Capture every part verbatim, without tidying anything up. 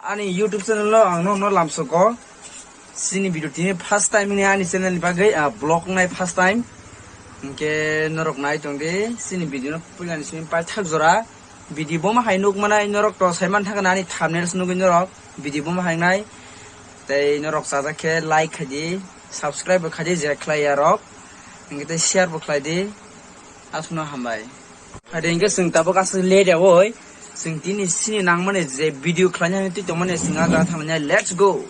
Ani YouTube channel o ang nokno lamsoko. Chini video tini first time ni ani channel ni bagwi, ah, vlog nai first time. Hwnkhe norok nai tong di, chini video no puila ni simi paithak jora. Video bo ma hai nuk manai norok to sai man thangna ani thumbnails nugwi norok video bo ma hai nai. Tei norok chajak khe like khai di, subscribe bo khai di je khlai ya rok. Hwnkhe tei share bo khlai di. Aswkno hambai. Ade hwnkhe chwng tabuk aswk late yawi. Chwng tini sini nangmani je video khlaina hinwi twi tongmani chwng ah jaga thanglainai. Let's go.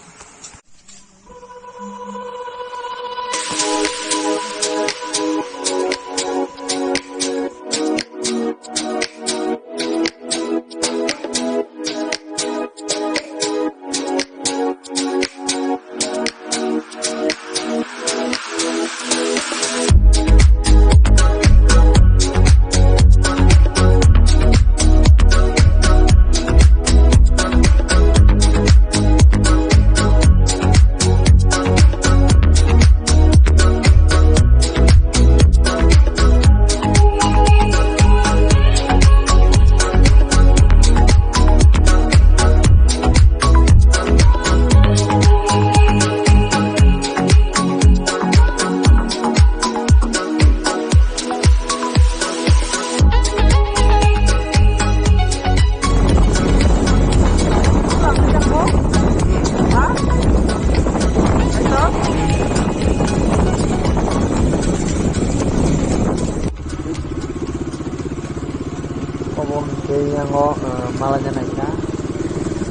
Obo hwnkhe yango, eh, malaina naikha.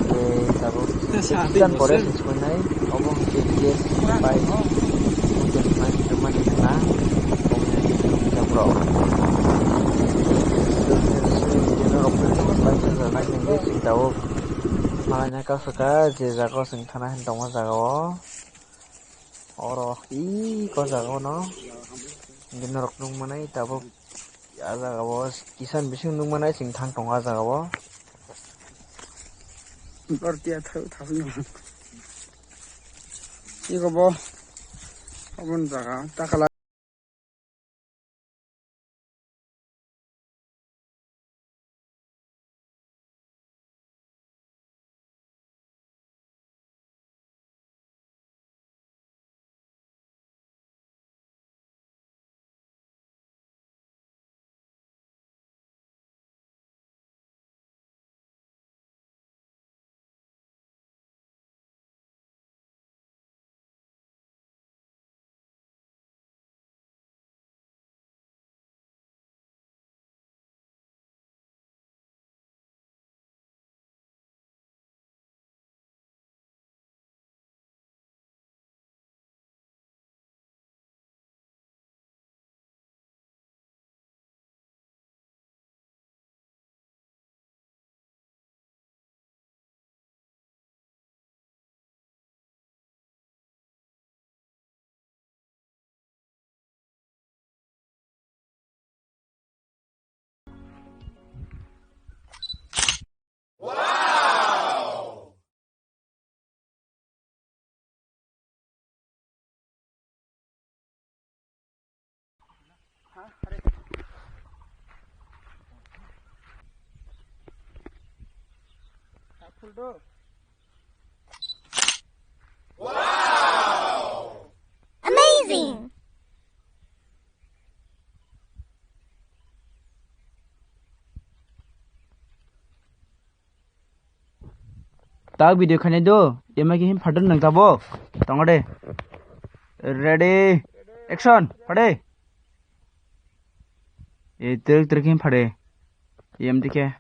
Tei tabuk sixty pore se suinai. Obo hwnkhe gas bai mungkin mai hwnmani wngkha. Obo hwnkhe jabrok. Bai se bai se tabuk malaina kaisa ka je jaga o chwng thana hinwi tongma jaga o. Oro iko jaga o no. Hwnkhe norok nukmanai tabuk. Ah, jaga o kisan bising nukmanai chwng thang tongo ah jaga o. Borti athai thasung. Iko bo. Abon jaga takala. Amazing! Tak video khainai do, ema khe him phatar nang tabo. Tongo de. Ready. Action. Phade. E trek trek him phade. Em dikhe.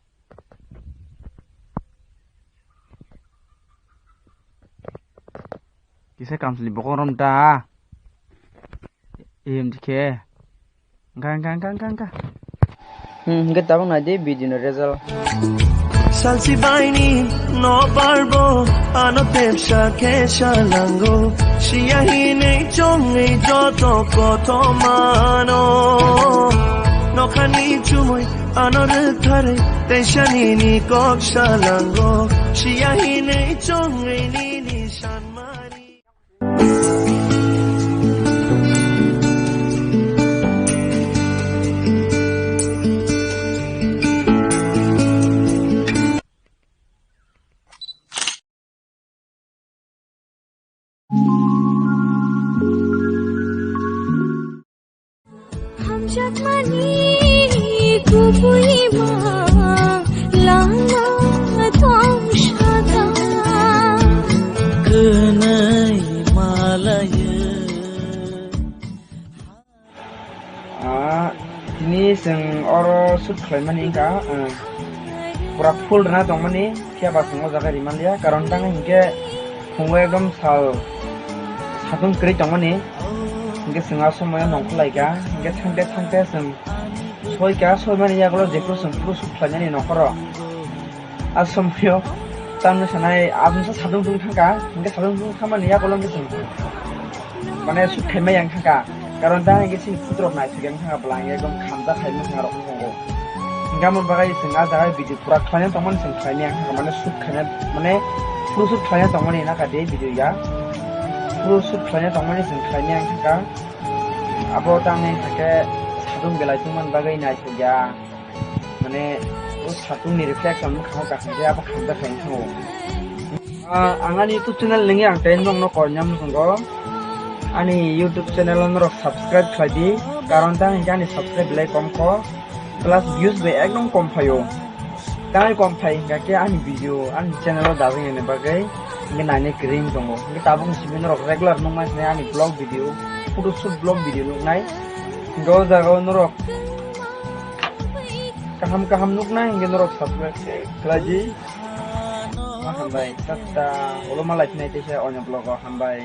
Kisa kamsli bokong rom da. Em dikhe. Ga, ga, ga, ga, ga. Hmm, hingke tabuk nai di video ni result. Salsi baini no barbo, ano tepsa khe salango. Siya hinwi chongwi joto kothomano. Nokhani chumui ano rwkthare, tei sanini kok salango. Siya hinwi chongwi nini sanmari. Hamjakmani kubui ma lama tong sada. Kwnai malaya. Ah, tini chwng oro shoot khlaimani wngkha, ah, pura full rwna tongmani, phiya ba chwng o jaga rimanliya, karon tang hinkhe phungo ekdom sal satung kwrwi tongmani, hinkhe chwng a somoyo nongkhorlaikha, hinkhe thangte thangte chwng soika, soimani yagulo jephuru chwng phuru shoot khlainani nokhoro. A somoyo tamni sanai aboni sa sadung dung thangkha, hinkhe sadung dung thangmani yagulo hinkhe chwng mane shoot khaimai yang thangkha. Karon da hinkhe chini phutrok naithok yang thangkha, bwla hinkhe ekdom khamjak khaimai thangkha rok wngkha. Hinkhe amoni bagwi chwng a jaga video pura khlaina tongmani chwng khlaimai yang thangkha, mane shoot khaina, mane phuru shoot khlaina tongmani naka de video ya. Phuru shoot khlaina tongmani chwng khlaimai yang thangkha. Abo tamni hinkhe sadung belai tongmani bagwi naithok ya. Mane o satung ni reflection bwkhango kaham khe abo khamjak khaini thango. Ah, ang ani YouTube channel nungwi ang tei nokno koi nyam tongo. Ani YouTube channel o norok subscribe khlai di, karon tang hinkhe ani subscribe belai kom kho, plus views bai ekdom kom phaio. Tei kom phai hinkha khe ani video ani channel o dajak yani bagwi hinkhe naina kwrwi wng tongo. Hinkhe tabuk simi norok regular nuknai ani vlog video, photo shoot vlog video nuknai. Hinkhe o jaga o norok kaham kaham nuknai hinkhe norok subscribe khlai di. Ma hambai, tata, ulo ma lai phinai teisa onyo vlog o hambai.